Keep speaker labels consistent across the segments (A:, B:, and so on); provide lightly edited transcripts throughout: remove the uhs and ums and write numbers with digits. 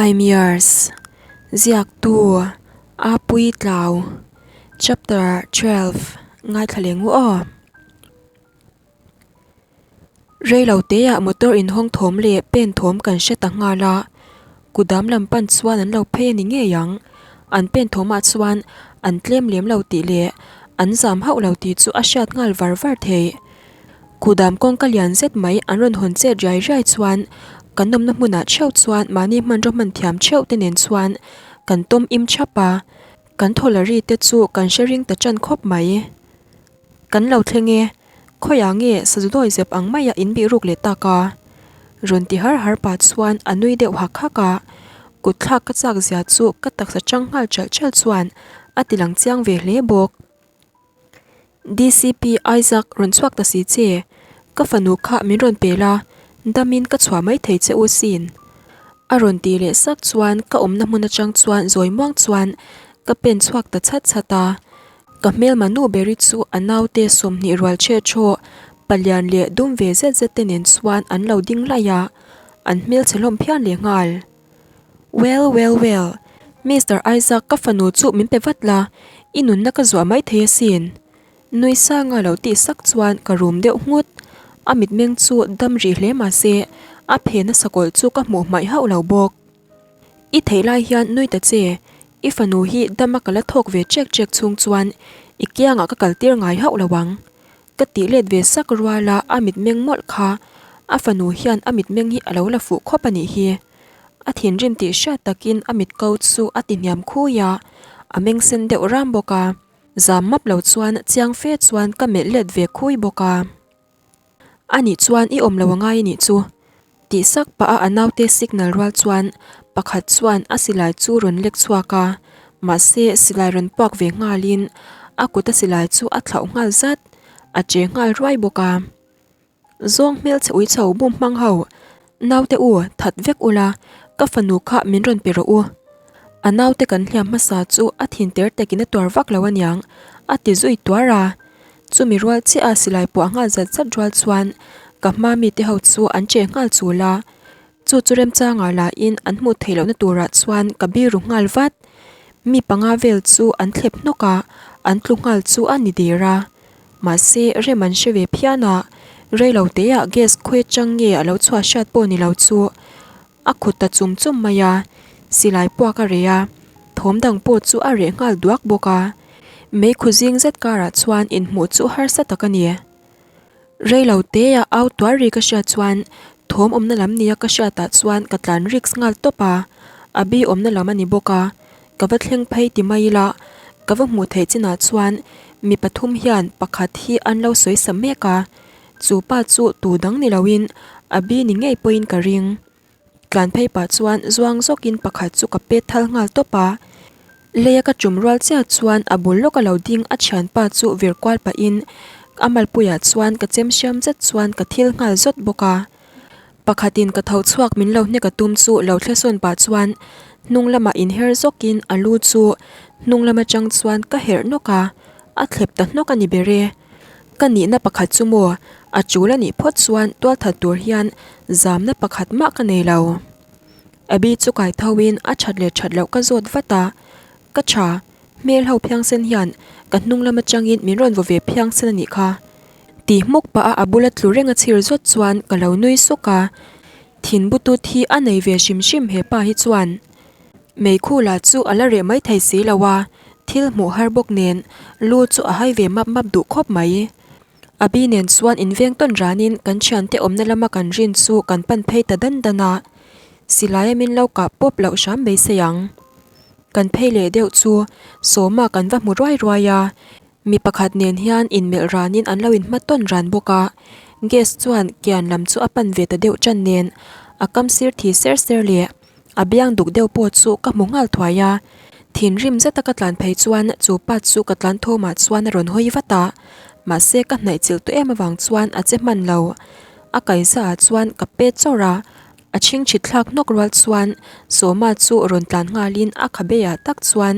A: I'm yours. Ziaktu, Apuii Tlau, Chapter 12 Ngaithla leh ngu aw. Rei lo teah motor inhawng thawm leh pen thawm kan hre ta nghal a, kudam lam pan chuan an lo phei a ni ngei ang. An pen thawmah chuan an tlem lem lo tih leh an zam hauh lo tih chu a hriat nghal var var theih. Kudam kawngka lian zet mai an rawn hawn chet riai riai chuan kan awmna hmunah theuh chuan mahni hmanraw hman thiam theuh te nen chuan kan tawm im thap a, kan thawlari te chu kan hre ring ta tan khawp mai. Kan lo thleng e, khawiah nge sazu dawi zep ang maia in bih ruk leh tak a? Rawn ti har har pah chuan a nui deuh hak hak a, kut thlak ka chak zia chu ka taksa chang nghal chalh chalh chuan a ti lang chiang ve hle bawk. DCP Isaac rawn chhuak ta si che, ka fanu kha min rawn pel a, damin ka chhuah mai thei che u sin. A rawn tih leh sak chuan ka awmna hmun atang chuan zawi muang chuan ka pen chhuak ta chhat chhat a. Ka hmelma nu beri chu a naute 20 rual chhe thaw, palian leh dum ve zet zet te nen chuan an lo ding laih a, an hmelchhe hlawm phian leh nghal. Well, well, well, Mister Isaac ka fanu chu min pe vat la, i nunna ka zuah mai thei asin. Nui sanga lo tih sak chuan ka rum deuh nghut. A mitmeng chu dam rih hle mah se, a phe nasa kawlh chu ka hmuh hmaih hauh lo bawk. I theih lai hian nui ta che, i fanu hi dama ka la thawk ve chek chek chhung chuan i kiangah ka kal tir ngai hauh lo ang. Ka tih let ve sak rual a, a mitmeng mawlh kha. A fanu hian a mitmeng hi a lo la fuh khawp a nih hi. A thinrim tih hriat takin a mit ko chu a ti hniam khui a, a meng sen deuh ram bawk a. Zam map lo chuan chiang fe chuan ka melh let ve khui bawk a. A nih chuan i awm lo a ngai a nih chu. Tih sak pah a a naute signal rual chuan pakhat chuan a silai chu rawn lek chhuak a, mahse silai rawn puak ve nghalin a kut a silai chu a thlauh nghal zat, a che nghal ruai bawk a. Zawng hmelchhe ui chho bum hmang ho, naute u that vek ula, ka fanu kha min rawn pe rawh u. A naute kan hliam hmasa chu a thin ter takin a tuar vak lo aniang, a ti zui tuar a. Chumi rual chiah a silai puah nghal zat zat rual chuan ka hma mite ho chu an che nghal chul a, chu chu remchangah lahin an hmuh theih lohna turah chuan ka biru nghal vat. Mi panga vel chu an thlep hnawk a, an tlu nghal chu a ni der a. Mahse rem an hre ve phian a, reilo teah gas khawi atang nge a lo chhuah hriat pawh ni lo chu A khut ta chum chum mai a, silai puak a reh a, thawm dang pawh chu a reh nghal duak bawk a. Meikhu zing zet karah chuan inhmuh chu harsa tak a ni. Reilo te a au tuar ri ka hriat chuan thawm awmna lam nia ka hriatah chuan ka tlan risk nghal tawp a, a bi awmna lam a ni bawk a, ka va thleng phei ti mai ila, ka va hmuh theih chinah chuan mi pathum hian pakhat hi an lo sawi sa mek a, Chu pa chu tu dang ni loin a bi ni ngei pawhin ka ring. Tlan phei pah chuan zuang zawkin pakhat chu ka pet thal nghal tawp a. Leia ka tum rual chiah chuan a bul lawka lo ding a thianpa chu vir kual pahin a malpuiah chuan ka chem hriam zet chuan ka thil nghal zawt bawk a. Pakhatin ka tho chhuak min lo hnek a tum chu lo thlesawn pah chuan hnung lamah inher zawkin a lu chu hnung lam atang chuan ka herh nawk a, a thlep ta hnawk a ni ber e. Ka nihna pakhat chu maw, a tul a nih phawt chuan tualthat tur hian zamna pakhat mah ka nei lo. Abby chu kai tho in a that leh that loh ka zawt vat a, ka tha, hmel ho phiangsen hian ka hnung lam atangin min rawn vaw ve phiangsen a nih kha. Tih hmuk pah a a bula tlu reng a chhir zawt chuan ka lo nui suk a, thin butut hi a nei ve hrim hrim he pa hi chuan. Meikhula chu a la reh mai thei si lo a, thil hmuh har bawk nen lu chu a hai ve map map duh khawp mai. Abi nen chuan inveng tawn ranin kan thiante awmna lama kan rin chu kan pan phei ta dan dan a, silaia min lo kah pawp loh hram beisei ang. Kan phei leh deuh chu Sawma kan va hmu ruai ruai a, Mi pakhat nen hian inmelh ranin an lo inhma tawn ran bawk a, gas chuan kian lam chu a pan ve ta deuh tan nen a kam sir thi ser ser leh a biang duk deuh pawh chu ka hmu nghal thuai a, thinrim zeta ka tlan phei chuan chu pa chu ka tlan thawmah chuan a rawn hawi vat a, mahse ka hnaih chilh tawh em avang chuan a che hman lo, a kaihza ah chuan ka pet chawrh a, a chhingchhit thlak hnawk rual chuan Sawma chu rawn tlan nghalin a khabeah tak chuan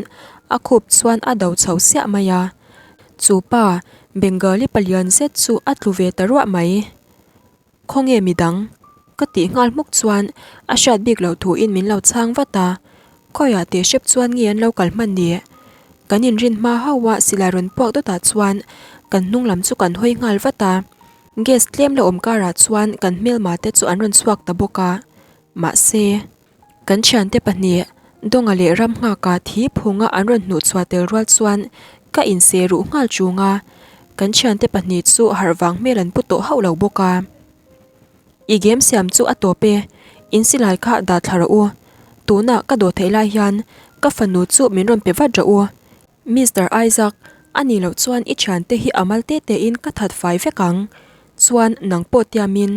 A: A khup chuan a do chho siah mai a, chu pa Bengali palian zet chu a tlu ve ta ruah mai. Khawnge midang? Ka tih nghal hmuk chuan a hriat bik loh thuin min lo chhang vat a, khawiah teh hrep chuan nge an lo kal hman ni? Kan inrin hma hauh a silai rawn puak dawtah chuan kan hnung lam chu kan hawi nghal vat a, gas tlem la awm karah chuan kan hmelma te chu an rawn chhuak ta bawk a, mahse. Kan thiante pahnih, Dawnga leh Ramnghaka thi phunga an rawn hnuhchhuah tel rual chuan ka inseh ruh nghal chung a, kan thiante pahnih chu harh vang hmel an pu tawh hauh lo bawk a. I game siam chu a tawp e, in silai kha dah thla rawh u. Tunah ka dawh theih lai hian ka fanu chu min rawn pe vat rawh u. Mister Isaac, a nih loh chuan i thiante hi a mal te tein ka that fai vek ang. Chuan nang pawh tiamin.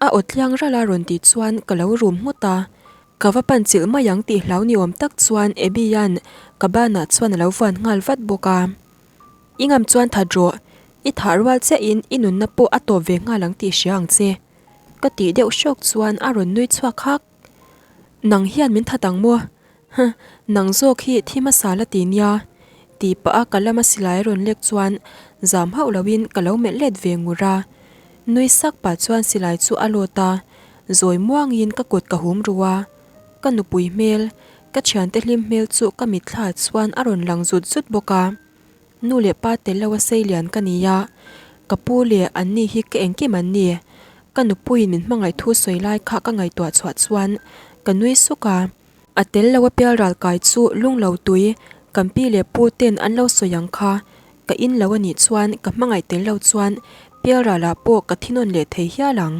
A: A aw tliang ralh a rawn tih chuan ka lo rum nghut a. Ka va pan chilh mai ang tih hlau ni awm tak chuan Abby-a'n ka banah chuan a lo vuan nghal vat bawk a. I ngam chuan that rawh, i thah rual chiahin i nunna pawh a tawp ve nghal ang tih hria ang che. Ka tih deuh hrawk chuan a rawn nui chhuak hak. Nang hian min that ang maw? Huh, nang zawk hi thi hmasa la ti nia. Tih pah a ka lama silai a rawn lek chuan zam hauh loin ka lo melh let ve ngur a. Nui sak pah chuan silai chu a lawt a, zawi muangin ka kut ka hum ru a. Ka nupui hmel, ka thiante hlim hmel chu ka mitthla chuan a rawn lang zut zut bawk a. Nu leh pa tel lo a sei lian ka ni a, ka pu leh an ni hi ka engkim an ni. Ka nupuiin min hmangaih thu sawi lai kha ka ngaihtuah chhuah chuan ka nui suk a. A tel lo a pial ral kai chu lung lo tui kan pi leh pu ten an lo sawi ang kha ka in lo a nih chuan ka hmangaih tel lo chuan pial ral ah pawh ka thi nawn leh thei hial ang.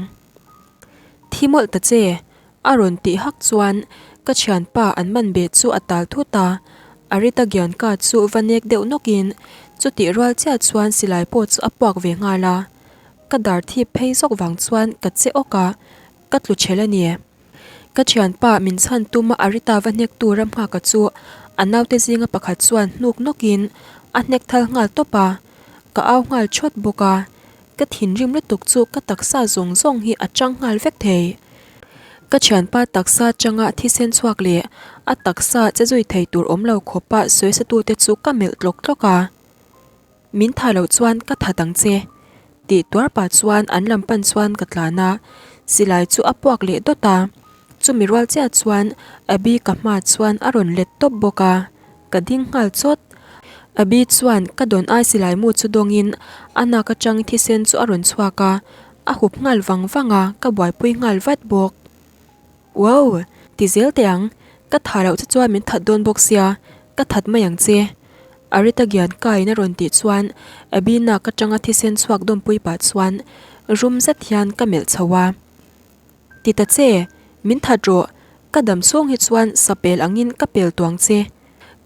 A: Thi mawlh ta che! A rawn tih hak chuan ka thianpa an man beh chu a tal thut a, Arita Gyanka chu va nek deuh nawk in chutih rual chiah chuan silai pawh chu a puak ve nghal a, ka dar thip phei zawk vang chuan ka che awk a, ka tlu chhel a ni. Ka thianpa min chhan tum a Arita va hnek tu Ramnghaka chu a naute zinga pakhat chuan hnuk nawk in a hnek thal nghal tawp a, ka au nghal thawt bawk a. Ka thinrim lutuk chu ka taksa zawng zawng hi a chang nghal vek thei. Ka thianpa taksa changa thisen chhuak leh a taksa che zui thei tur awm lo khawpa sawisatute chu ka melh tlawk tlawk a. Min tha loh chuan ka that ang che. Tih tuar pah chuan an lam pan chuan ka tlan a, silai chu a puak leh dawt a. Chumi rual chiah chuan Abby ka hma chuan a rawn let tawp bawk a. Ka ding nghal chawt. Abby chuan ka dawn ai silai mu chu dawngin a nak atang thisen chu a rawn chhuak a, a hup nghal vang vang a, ka buaipui nghal vat bawk. Wow! Ti zel teh ang, ka tha loh che chuan min that dawn bawk sia, ka that mai ang che. Arita Gyan kaiin a rawn tih chuan Abby nak atanga thisen chhuak dawmpui pah chuan rum zet hian ka melh chho a. Ti ta che, min that rawh, ka dam chhung hi chuan sa pel angin ka pel tuang che.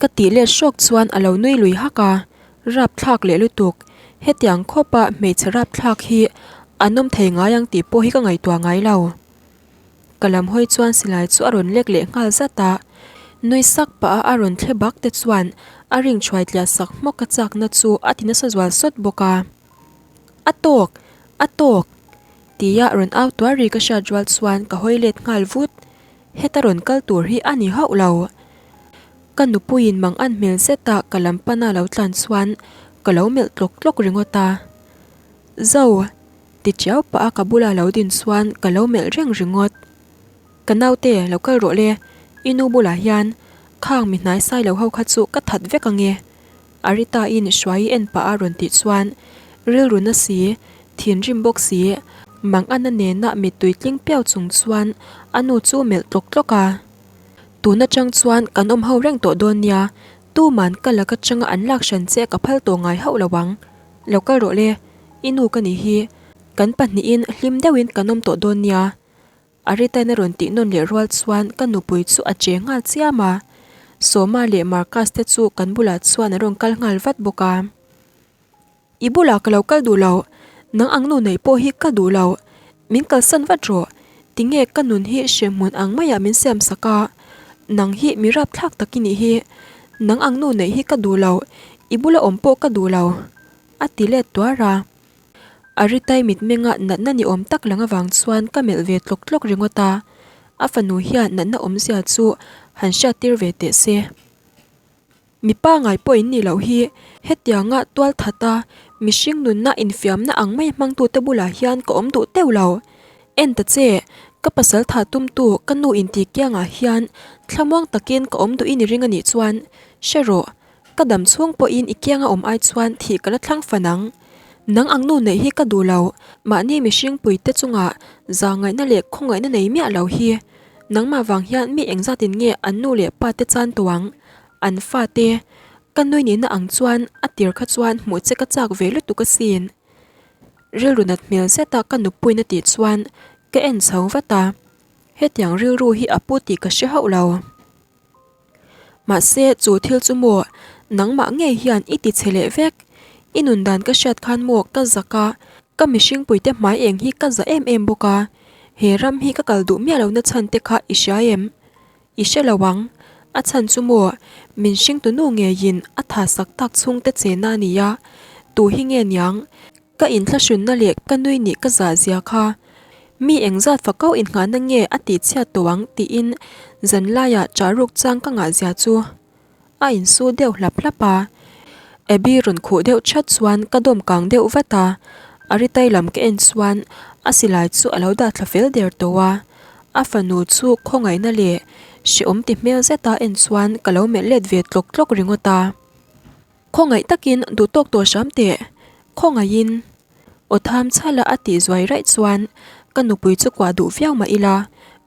A: Ka tih let hrawk chuan a lo nui lui hak a, rapthlak leh lutuk, hetiang khawpa hmeichhe rapthlak hi an awm thei ngai ang tih pawh hi ka ngaihtuah ngai lo. Ka lam hawi chuan silai chu a rawn lek leh nghal zat a, nui sak pah a a rawn thle bak te chuan a ring chhuai tliah sak hmawk a chakna chu a ti nasa zual sawt bawk a. A tawk! A tawk! Tia rawn au tuar ri ka hriat rual chuan ka hawi let nghal vut. Heta rawn kal tur hi a ni hauh lo. Ka nupuiin mang an hmel zeta ka lam pana lo tlan chuan ka lo melh tlawk tlawk ringawt a. Zo! Ti chiau pah a ka bula lo din chuan ka lo melh reng ringawt. Ka naute, lo kal rawh le. I nu bulah hian khang mi hnai sai lo ho kha chu ka that vek ange. Arita-in hruai en pah a rawn tih chuan rilru na si, thinrim bawk si, Mangana nena mittui tling piau chung chuan a nu chu melh tlawk tlawk a. Tun atang chuan kan awm ho reng tawh dawn nia, tuman ka lak atanga an lak hran che ka phal tawh ngai hauh lo ang. Lo kal rawh le, i nu ka nih hi, kan pahnihin hlim deuhin kan awm tawh dawn nia. Arita'n a rawn tih nawn leh rual chuan ka nupui chu a che nghal chiam a, Sawma leh Marcus te chu kan bulah chuan an rawn kal nghal vat bawk a. I bulah ka lo kal duh lo, nang ang nu neih pawh hi ka duh lo, min kalsan vat rawh, tinge ka nun hi hrehmun ang maiah min siam sak a, nang hi mi rapthlak tak i nih hi, nang ang nu neih hi ka duh lo, i bula awm pawh ka duh lo, a ti let tuar a. Aritai mitmenga natna ni awm tak lang avang chuan ka melh ve tlawk tlawk ringawt a, a fanu hian natna awmzia chu han hriattir ve teh se. Mipa ngai pawh in nih loh hi, hetianga tualthata mihring nunna infiamna ang mai hmangtute bulah hian ka awm duh teuh lo. En ta che, ka pasal tha tumtu ka nu inti kiangah hian thlamuang takin ka awm duhin i ring a nih chuan hre rawh, ka dam chhung pawhin i kianga awm ai chuan thih ka la thlang fan ang. Nang ang nu neih hi ka duh lo, mahni mihring puite chungah zahngaihna leh khawngaihna nei miah lo hi. Nangmah vang hian mi engzatin nge an nu leh pa te chan tawh ang? An fate, ka nui nihna ang chuan a tir kha chuan hmuh che ka chak ve lutuk asin. Rilru nat hmel zeta ka nupuiin a tih chuan ka en chho vat a, hetiang rilru hi a pu tih ka hre hauh lo. Mahse chu thil chu maw nangmah ngei hian i ti chhe leh vek, i nun dan ka hriat khan maw ka zak a, ka mihringpuite hmai eng hi ka za em em bawk a, he ram hi ka kal duh miah lohna chhan te kha i hria em? I hre lo ang, a chhan chu maw min hringtunu ngeiin a tha sak tak chhungte chena a nia, tu hi nge niang? Ka inthlahrunna leh ka nui nih ka zah zia kha mi engzat fakau innghahna nge a tih chhiat tawh ang tiin zanlaiah chahruk chang ka ngah zia chu a insu deuh hlap hlap a. Abby rawn khuh deuh chat chuan ka dawm kang deuh vat a, a ritai lam ka en chuan a silai chu a lo dah thla fel der tawh a, a fanu chu khawngaihna leh hrehawm ti hmel zeta en chuan ka lo melh let ve tlawk tlawk ringawt a. Khawngaih takin duh tawk tawh hram teh, khawngaihin. Aw tham chhala a tih zuai raih chuan ka nupui chu kuah duh viau mah ila,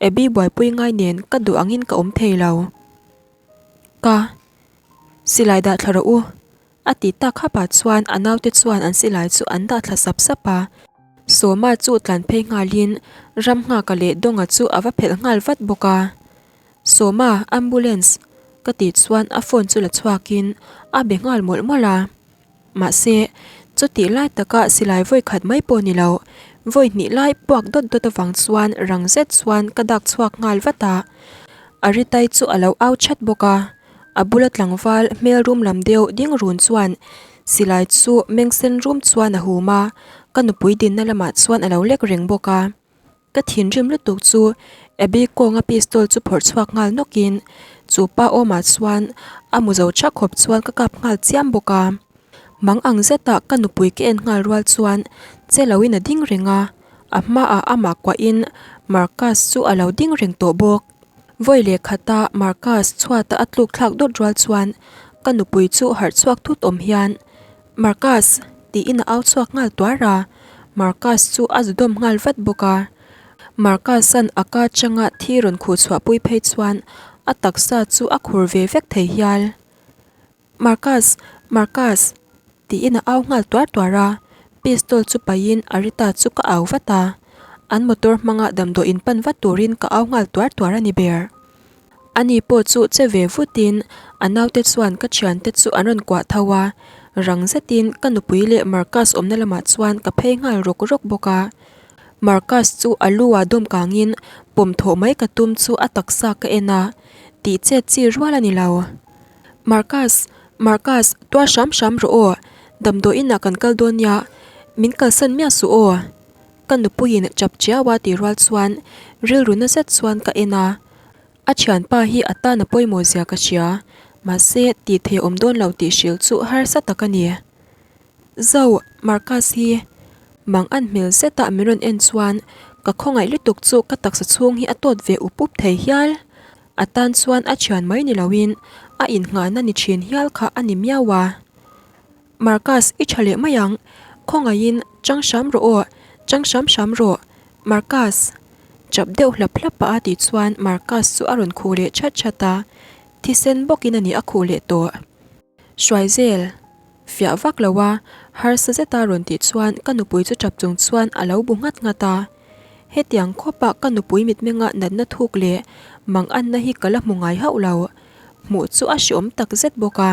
A: Abby buaipui ngai nen ka duh angin ka awm thei lo. Ka silai dah thla rawh u, a ti tak khapah chuan a naute chuan an silai chu an dah thla sap sap a. Sawma chu tlan phei nghalin Ramnghaka leh Dawnga chu a va phelh nghal vat bawk a. Sawma, ambulance! ka tih chuan a phone chu la chhuakin a be nghal mawlh mawlh a. Mahse, chutih lai taka silai vawi khat mai pawh ni lo, vawi hnih lai puak dawt dawt avang chuan rang zet chuan ka dak chhuak nghal vat a. Aritai chu a lo au chat bawk a, a bula tlangval hmel rum lam deuh ding run chuan silai chu meng sen rum chuan a hum a, ka nupui dinna lamah chuan a lo lek reng bawk a. Ka thinrim lutuk chu Abby kawnga pistol chu phawrh chhuak nghal nawkin chu pa awmah chuan a mu zo tha khawp chuan ka kap nghal chiam bawk a. Mang ang zetah ka nupui ka en nghal rual chuan che loin a ding reng a, a hmaah amah kuahin Marcus chu a lo ding reng tawh bawk. Vawi leh khata Marcus chhuata a tluk thlak dawt rual chuan ka nupui chu harh chhuak thut awm hian Marcus! tiin a au chhuak nghal tuar a, Marcus chu a zu dawm nghal vat bawk a. Marcus-a'n a ka changa thi rawn khuh chhuah pui phei chuan a taksa chu a khur ve vek thei hial. Marcus! Marcus! tiin a au nghal tuar tuar a, pistol chu paihin Arita chu ka au vat a, an motor hmanga damdawi in pan vat turin ka au nghal tuar tuar a ni ber. Ani pawh chu che ve vutin a naute chuan ka thiante chu an rawn kuah tho a, rang zetin ka nupui leh Marcus awmna lamah chuan ka phei nghal rawk rawk bawk a. Marcus chu a lu ah dawm kangin pawm thawh mai ka tum chu a taksa ka en a, tih chet chi rual a ni lo. Marcus, Marcus, tuar hram hram rawh aw, damdawiin ah kan kal dawn nia, min kalsan miah suh aw. Ka nupuiin chap chiau a tih rual chuan rilru na zet chuan ka en a, a thianpa hi a tan a pawimawh zia ka hria, mahse tih thei awm dawn lo tih hrilh chu harsa tak a ni. Zo, Marcus hi mang an hmel zetah min rawn en chuan ka khawngaih lutuk chu ka taksa chhung hi a tawt ve up up thei hial, a tan chuan a thian mai ni loin a innghahna ni thin hial kha a ni miau a. Marcus, i tha leh mai ang. Khawngaihin, chang hram rawh aw, chang hram hram rawh. Marcus! Chap deuh hlap hlap pah a tih chuan Marcus chu a rawn khuh leh chat chat a, thisen bawkin a ni a khuh leh tawh. Hruai zel, fiah vak lo a, harsa zeta rawn tih chuan ka nupui chu chap chung chuan a lo bu nghat nghat a. Hetiang khawpa ka nupui mitmenga natna thuk leh manganna hi ka la hmu ngai hauh lo. Hmuh chu a hreawm tak zet bawk a.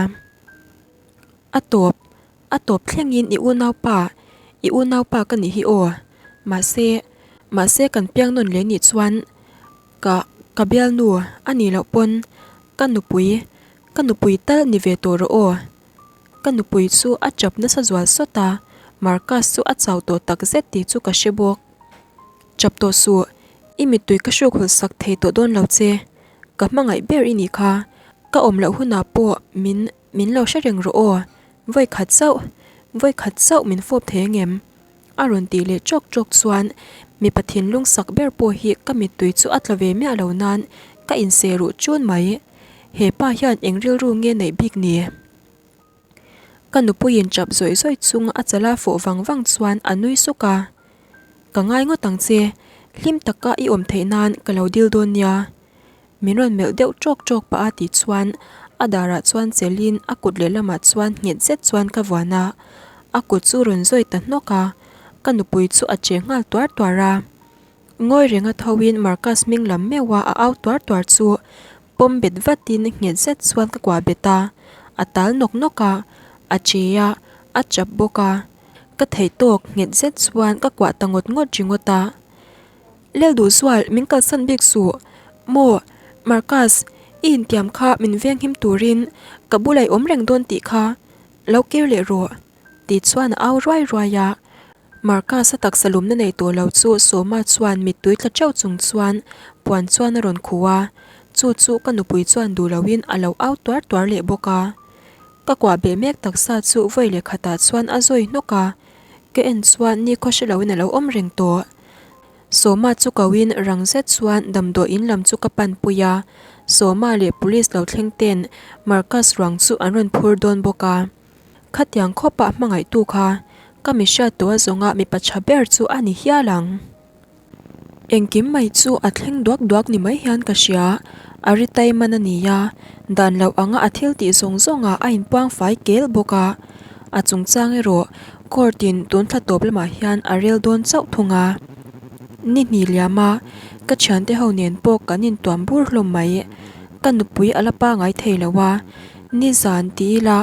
A: A tawp, a tawp thlengin i unaupa, i unaupa ka nih hi aw. Mahse, mahse kan piang nawn leh nih chuan ka, ka bialnu a nih loh pawn ka nupui, ka nupui tal ni ve tawh rawh aw. Ka nupui chu a chap nasa zual sawt a, Marcus chu a chau tawh tak zet tih chu ka hre bawk. Chap tawh suh, i mittui ka hruk hawlh sak thei tawh dawn lo che. Ka hmangaih ber i nih kha, ka awm loh hunah pawh min Min lo hre reng rawh aw, vawi khat chauh, vawi khat chauh min fawp thei ang em? A rawn tih leh ṭawk ṭawk chuan mipa thinlung sak ber pawh hi ka mittui chu a tla ve miah lo nan ka inseh ruh ṭun mai. He pa hian eng rilru nge neih bik ni? Ka nupuiin ṭap zawih zawih chung a chala fawh vang vang chuan a nui suk a. Ka ngai ngawt ang che, hlim taka i awm theih nan ka lo dil dawn nia. Min rawn melh deuh ṭawk ṭawk pah a tih chuan a darah chuan chelhin a kut lehlamah chuan nghet zet chuan ka vuan a, a kut chu rawn zawi ta hnawk a, ka nupui chu a che nghal tuar tuar a. Ngawi renga thoin Marcus hming lam meuha a au tuar tuar chu pawm bet vatin nghet zet chuan ka kuah bet a, a tal nawk nawk a, a che a, a chap bawk a, ka theih tawk nghet zet chuan ka kuah ta ngawt ngawt ringawt a. Lel duh zual min kalsan bik suh maw Marcus, i intiam kha min venghim turin ka bulah i awm reng dawn tih kha lo kir leh rawh tih chuan a au ruai ruai a. Marcus a taksa lumna nei tawh lo chu Sawma chuan mittui tla teuh chung chuan puan chuan a rawn khuh a, chu chu ka nupui chuan duh loin a lo au tuar tuar leh bawk a. Ka kuah beh mek taksa chu vawi leh khatah chuan a zawi hnawk a, ka en chuan nikhaw hre loin a lo awm reng tawh. Sawma chu koin rang zet chuan damdawi in lam chu ka pan pui a, Sawma leh police lo thleng ten Marcus ruang chu an rawn phur dawn bawk a. Khatiang khawpah hmangaihtu kha ka mi hriat tawh a zawnga mipa tha ber chu a ni hial ang. Engkim mai chu a thleng duak duak ni mai hian ka hria, a ri tai man a ni a, dan loh anga a thil tih zawng zawngah a inpuang fai kel bawk a, a chungchang erawh court in tun thla tawp lamah hian a rel dawn chauh thung a. Ni hnih liam a, ka thiante ho nen pawh kan intuam bur hlawm mai, ka nupui a la pangai thei lo a, Nizan ti ila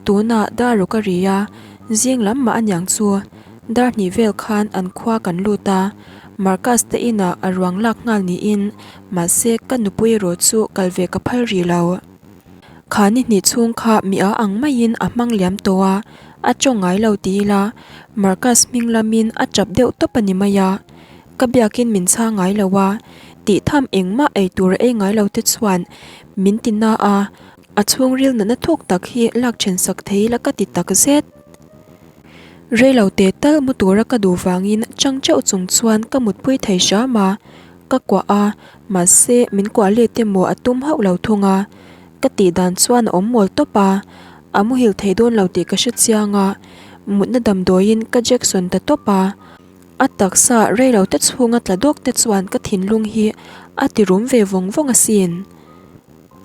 A: tunah dar ruk a ri a, zing lam mah aniang chu. Dar hnih vel khan an khua kan lut a, Marcus te inah a ruang lak nghal niin mahse ka nupui erawh chu kal ve ka phal rih lo. Kha ni hnih chhung kha mi a ang maiin a hmang liam tawh a, a tawng ngai lo ti ila Marcus hming lamin a tap deuh tawp a ni mai a. Ka biakin min chhang ngai lo a, tih tham engmah ei tur a ei ngai lo te chuan min ti na a, a chhungril natna thuk tak hi lak then sak thei ila ka ti tak zet. Reilo te tal mu tura ka duh vangin chang teuh chung chuan ka mutpui thei hram a, ka kuah a, mahse min kuah let emaw a tum hauh lo thung a, ka tih dan chuan a awm mawl tawp a, a muhil thei dawn lo tih ka hre chiang a, mutna damdawiin ka Jackson ta tawp a. A taksa reilo te chhunga tla dawk te chuan ka thinlung hi a ti rum ve vawng vawng asin.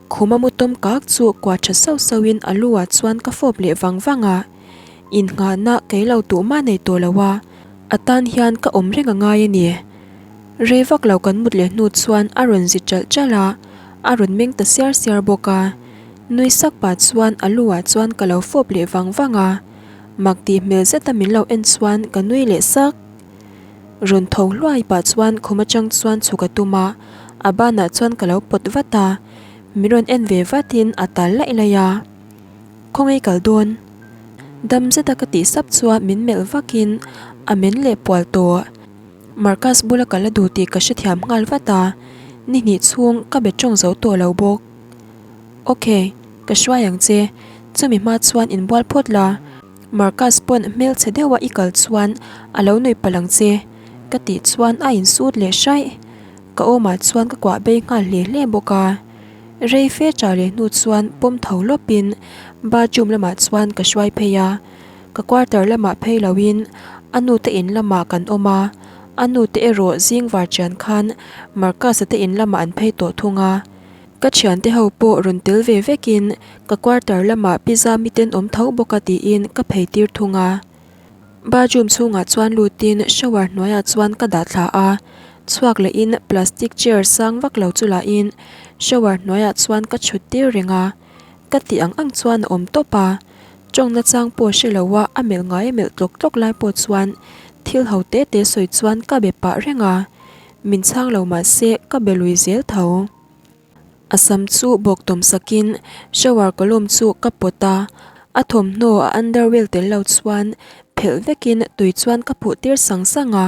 A: Khuma mu tawm kak chu kua tha sauh sauh in a lu ah chuan ka fawp leh vang vang a. Innghahna kei lo tuh mah nei tawh lo a, a tan hian ka awm reng a ngai a ni. Rei vak lo kan mut leh hnu chuan a rawn zi ṭalh ṭalh a, a rawn meng ta siar siar bawk a. Nui sak pah chuan a lu ah chuan ka lo fawp leh vang vang a. Mak tih hmel zeta min lo en chuan ka nui leh sak. Rawn tho hluai pah chuan khum atang chuan chhuk a tum a, a banah chuan ka lo pawt vat a, min rawn en ve vatin a tal laih laih a. Khawngaih kal dawn. Dam zeta ka tih sap chuan min melh vakin a men leh pual tawh. Marcus bula kal a duh tih ka hrethiam nghal vat a, ni hnih chhung ka be tawng zo tawh lo bawk. Ok, ka hruai ang che, chumi hma chuan inbual phawt la, Marcus pawn hmelchhe deuha i kal chuan a lo nuih palh ang che, ka tih chuan a insut leh hraih. Ka awmah chuan ka kuah bei nghal hle hle bawk a. Rei fe ṭah leh hnu chuan pawm tho lawpin bathroom lamah chuan ka hruai phei a, ka quarter lamah phei loin a nute in lamah kan awm a, a nute erawh zing var chian khan Marcus-a te in lamah an phei tawh thung a. Ka thiante ho pawh rawn tel ve vekin ka quarter lamah pizza miten awm tho bawk a tiin ka phei tir thung a. Bathroom chhungah chuan lutin shower hnuaiah chuan ka dah thla a, chhuak lehin plastic chair sang vak lo chu lahin shower hnuaiah chuan ka chhut tir reng a. Ka tih ang ang chuan a awm tawp a, tawng nachang pawh hre lo a a melh ngai a melh tlawk tlawk lai pawh chuan thil ho te te sawi chuan ka be pah reng a, min chhang lo mahse ka be lui zel tho. A sam chu bawk tawm sakin shower column chu ka pawt a, a thawmhnaw a underwear tel lo chuan phelh vekin tui chuan ka phuh tir sang sang a.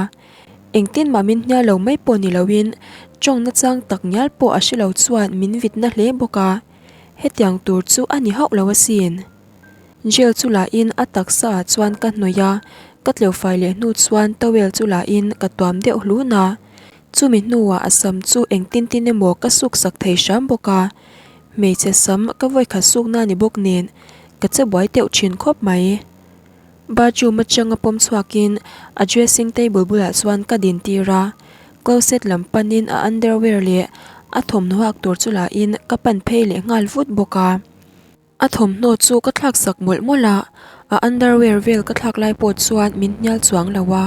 A: Engtin mah min hnial lo mai pawh ni loin tawng nachang tak ngial pawh a hre lo chuan min vit na hle bawk a, hetiang tur chu a ni hauh lo asin. Gel chu lahin a taksa ah chuan ka hnawih a, Ka tleu fai leh hnu chuan towel chu la in ka tuam deuh hlun a, chumi hnuah a sam chu engtin tin emaw ka suk sak thei hram bawk a, hmeichhe sam ka vawikhat sukna ni bawk nen ka che buai deuh thin khawp mai. Bathroom atanga pawm chhuakin a dressing table bulah chuan ka din tir a, closet lam panin a underwear leh a thawmhnaw hak tur chu la in ka pan phei leh nghal vut bawk a. A thawmhnaw chu ka thlak sak mawlh mawlh a, a underwear vel ka thlak lai pawh chuan min hnial chuang lo a,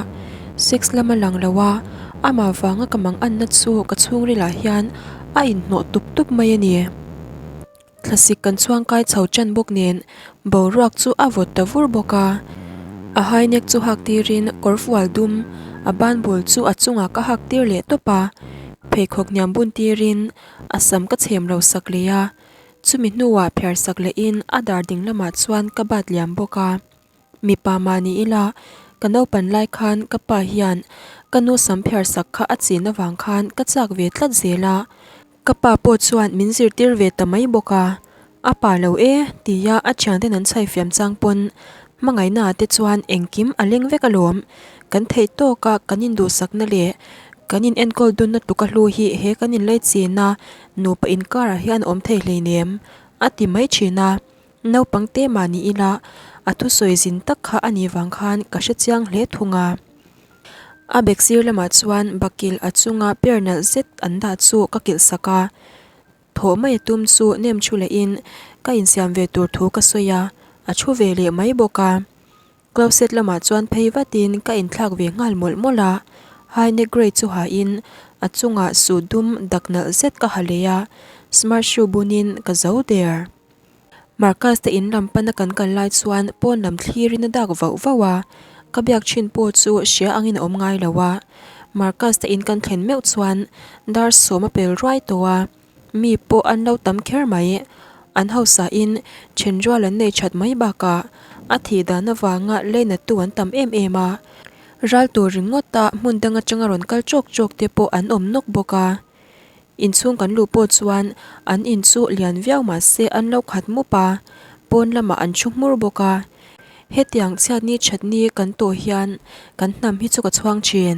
A: sex lama lang lo a, amah vanga ka mang anna chu ka chhungril ah hian a inhnawh tup tup mai a ni. Thlasik kan chhuangkai chho tan bawk nen boruak chu a vawt ta vur bawk a, a high neck chu hak tirin kawr fual dum a ban bul chu a chungah ka hak tir leh tawp a, pheikhawk hniam bun tirin a sam ka chhem lo sak leh a. Chumi hnuah phiar sak lehin a dar ding lamah chuan ka bat liam bawk a. Mipa mah ni ila, ka naupan lai khan ka pa hian ka nu sam phiar sak kha a chin avang khan ka chak ve tlat zel a. Ka pa pawh chuan min zirtir ve ta mai bawk a. A pa lo e, tia a thianten an chhai fiam chang pawn hmangaihnaah te chuan engkim a leng vek alawm. Kan theih tawka kan induhsakna leh kan in enkawl dunna tluka hlu hi he kan inlei china nupa inkarah hian awm thei hleinem a ti mai thin a, naupang te mah ni ila a thusawi zin tak kha a nih vang khan ka hre chiang hle thung a. A bag sir lamah chuan bakilh a chunga per nalh zet an dah chu ka kilh sak a, thawh mai a tum chu nem thu lehin ka insiam ve tur thu ka sawi a, a thu ve leh mai bawk a. Closet lamah chuan phei vatin ka inthlak ve nghal mawlh mawlh a, high neck grey chu hain a chungah suit dum dak nalh zet ka ha leh a, smart shoe bunin ka zo der. Marcus te in lam pana kan kal lai chuan pawn lam thlirin a dak vauh vauh a, ka biak thin pawh chu hria angin a awm ngai lo a, Marcus te in kan thlen meuh chuan dar sawm a pel ruai tawh a. Mi pawh an lo tam kher mai. An hausain thenrual an nei that mai bakah a thih dan avanga leinattu an tam em em a. Ral tur ringawta hmun dang atanga rawn kal chawk chawk te pawh an awm nawk bawk a. Inchhung kan luh pawh chuan an in chu lian viau mahse an lo khat mup a, pawn lamah an thu hmur bawk a. Hetiang chhiatni thatni kan tawh hian kan hnam hi chu ka chhuang thin.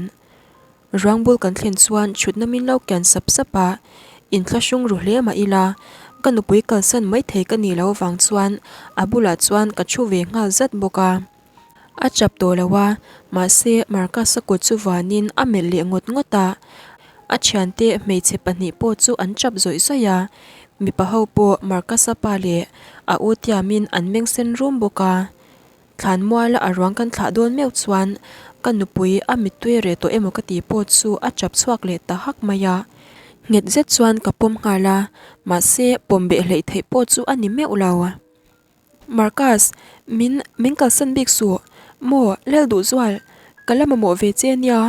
A: Ruang bul kan thlen chuan thutna min lo kian sap sap a, inthlahrung ru hle mah ila, ka nupui kalsan mai thei ka nih loh avang chuan a bulah chuan ka thu ve nghal zat bawk a. A chap tawh lo a, mahse Marcus-a kut chu vanin a melh leh ngawt ngawt a, a thiante hmeichhe pahnih pawh chu an chap zawih zawih a, mipa ho pawh Marcus-a pa leh a u tiamin an meng sen rum bawk a. Thlanmuala a ruang kan thlah dawn meuh chuan ka nupui a mittui reh tawh emaw ka tih pawh chu a chap chhuak leh ta hak mai a. Nghet zet chuan ka pawm nghal a, mahse pawm beh hleih theih pawh chu a ni meuh lo. Marcus, min min kalsan bik suh. Maw, lel duh zual, ka la mamawh ve che nia.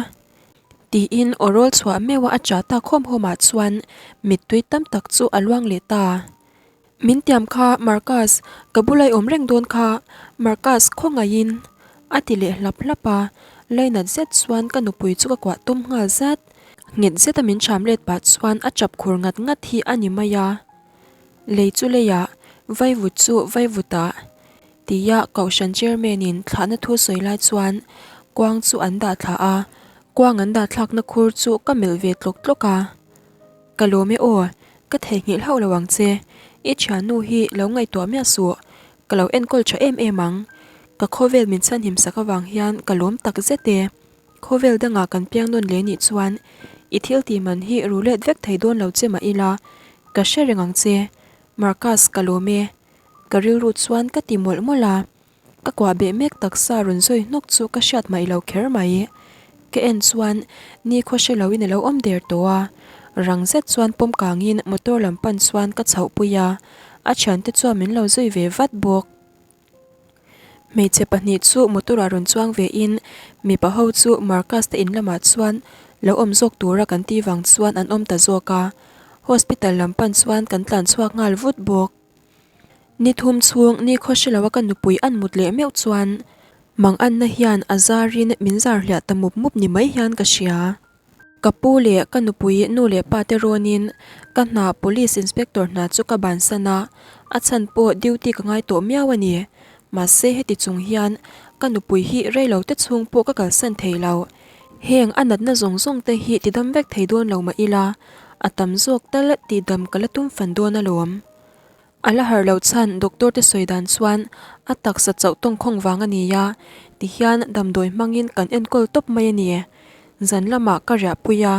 A: Tiin aw rawl chhuah meuh a a chah tak hawm hawm ah chuan mittui tam tak chu a luang leh ta. Min tiam kha Marcus, ka bula i awm reng dawn kha, Marcus khawngaihin a ti leh hlap hlap a, lainat zet chuan ka nupui chu ka kuah tum nghal zat. Nghet zeta min ṭham let pah chuan a ṭap khur ngat ngat hi a ni mai a, lei chu leiah, vaivut chu vaivutah tia Kohhran Chairman in thlahna thu sawi lai chuan kuang chu an dah thla a, kuang an dah thlakna khur chu ka melh ve tlawk tlawk a. Ka lawm e aw, ka theihnghilh hauh lo ang che. I thiannu hi lo ngaihtuah miah suh, ka lo enkawl tha em em ang. Ka khawvel min chhanhim sak avang hian ka lawm tak zet e. Khawvel dangah kan piang nawn leh nih chuan i thil tih man hi ru let vek thei dawn lo che mah ila, ka hre reng ang che. Marcus, ka lawm e. Ka rilru chuan ka ti mawlh mawlh a. Ka kuah beh mek taksa rawn zawi hnawk chu ka hriat hmaih lo kher mai. Ka en chuan nikhaw hre loin a lo awm der tawh a, rang zet chuan pawm kangin motor lam pan chuan ka chhoh pui a, a thiante chuan min lo zui ve vat bawk. Hmeichhe pahnih chu motor ah rawn chuang ve in mipa ho chu Marcus te in lamah chuan lo awm zawk tura kan tih vang chuan an awm ta zawk a, hospital lam pan chuan kan tlan chhuak nghal vut bawk. Ni thum chhung ni khaw hre loa ka nupui an mut leh meuh chuan Manganna hian a zarin min zar hliah ta mup mup ni mai hian ka hria. Ka pu leh ka nupui nu leh pa te rawnin ka hna Police Inspector hna chu ka bansan a, a chhan pawh duty ka ngai tawh miau a ni. Mahse heti chung hian ka nupui hi reilo te chhung pawh ka kalsan thei lo. Heng a natna zawng zawng te hi tidam vek thei dawn lo mah ila, a tam zawk tal tihdam ka la tum fan dawn alawm. A la harh loh chhan doctor te sawi dan chuan a taksa chauh tawngkhawng vang a ni a, tihian damdawi hmangin kan enkawl tawp mai a ni. Zan lamah ka riahpui a,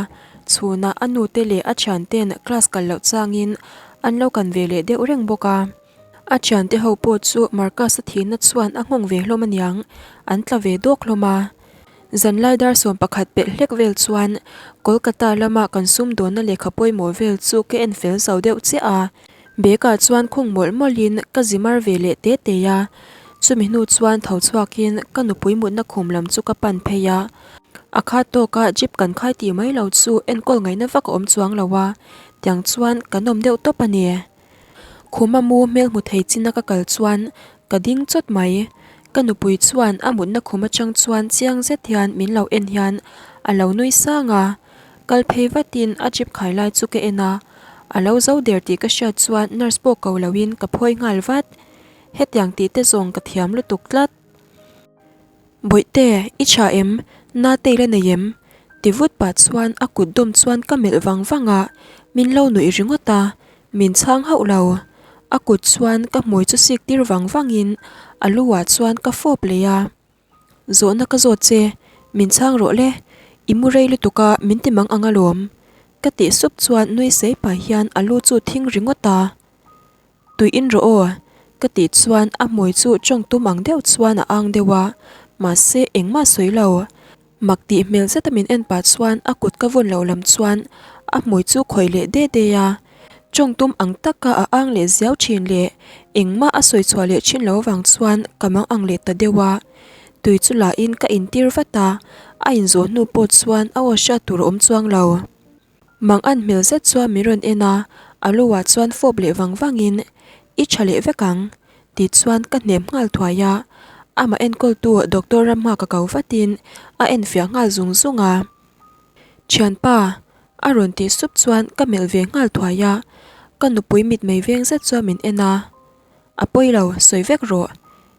A: chhunah a nute leh a thianten class kal loh changin an lo kan ve leh deuh reng bawk a. A thiante ho pawh chu Marcus-a thihna chuan a nghawng ve hlawm aniang, an tla ve dawk hlawm a. Zanlai dar 11 pelh hlek vel chuan Kolkata lama kan sumdawnna lehkha pawimawh vel chu ka en fel zo deuh chiah a. Bag ah chuan khung mawlh mawlhin ka zi mar ve leh te te a. Chumi hnu chuan tho chhuakin ka nupui mutna khum lam chu ka pan phei a. A khat tawka jeep kan khai tih mai lo chu enkawl ngaihna vak a awm chuang lo a, tiang chuan kan awm deuh tawp a ni. Khuma mu hmel hmu thei china ka kal chuan ka ding chawt mai. Ka nupui chuan a mutna khum atang chuan chiang zet hian min lo en hian a lo nui sang a. Kal phei vatin a jeep khai lai chu ka en a, a lo zo der tih ka hriat chuan nurse pawh ko loin ka phawi nghal vat. Hetiang tih te zawng ka thiam lutuk tlat. Bawihte, i tha em? Na te i la nei em? Ti vut pah chuan a kut dawm chuan ka melh vang vang a, min lo nuih ringawt a, min chhang hauh lo. A kut chuan ka hmui chu sik tir vang vangin a lu ah chuan ka fawp leh a. Zawhna ka zawt che, min chhang rawh le, i mu rei lutuk a min ti mang ang alawm. Ka tih sup chuan nui sei pah hian a lu chu thing ringawt a. Tui in rawh aw, ka tih chuan a hmui chu tawng tum ang deuh chuan a ang deuh a, mahse engmah sawi lo. Mak tih hmel zeta min en pah chuan a kut ka vawn loh lam chuan a hmui chu khawih leh de de a. Tawng tum ang taka a ang leh ziau thin leh engmah a sawi chhuah leh thin lo avang chuan ka mang ang leh ta deuh a. Tui chu la in ka intir vat a, a inzawh hnu pawh chuan a aw hriat tur a awm chuang lo. Mang an hmel zet chuan min rawn en a, a lu ah chuan fawp leh vang vang in, I tha leh vek ang, ti chuan ka hnem nghal thuai a, amah enkawl tu Doctor Ramma ka ko vat in a en fiah nghal zung zung a. Thianpa, a rawn tih sup chuan ka melh ve nghal thuai a, ka nupui mitmei veng zet chuan min en a, A pawi lo, sawi vek rawh,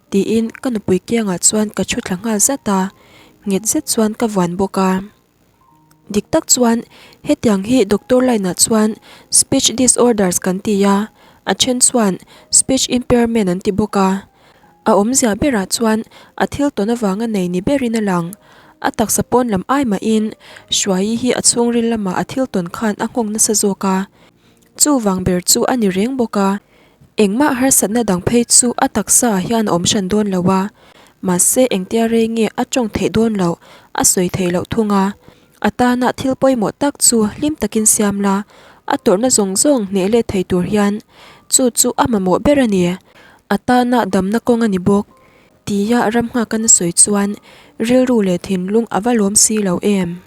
A: tiin ka nupui kiangah chuan ka thu thla nghal zat a, nghet zet chuan ka vuan bawk a. Dik tak chuan hetiang hi doctor line ah chuan speech disorders kan ti a, a then chuan speech impairment an ti bawk a. A awmzia berah chuan a thil tawn avanga nei ni berin a lang. A taksa pawn lam ai mahin Hruaii hi a chhungril lamah a thil tawn khan a nghawng nasa zawk a. Chuvang ber chu a ni reng bawk a. Engmah harsatna dang phei chu a taksa ah hian a awm hran dawn lo a, mahse engtia rei nge a tawng theih dawn loh a sawi theih loh thung a. A tana thil pawimawh tak chu hlim takin siam la, a tawrhna zawng zawng hneh let thei tur hian chu chu a mamawh ber a ni. A tana damna kawng a ni bawk. Tia ram nghak a na sawi chuan rilru leh thinlung a va lawm si lo em?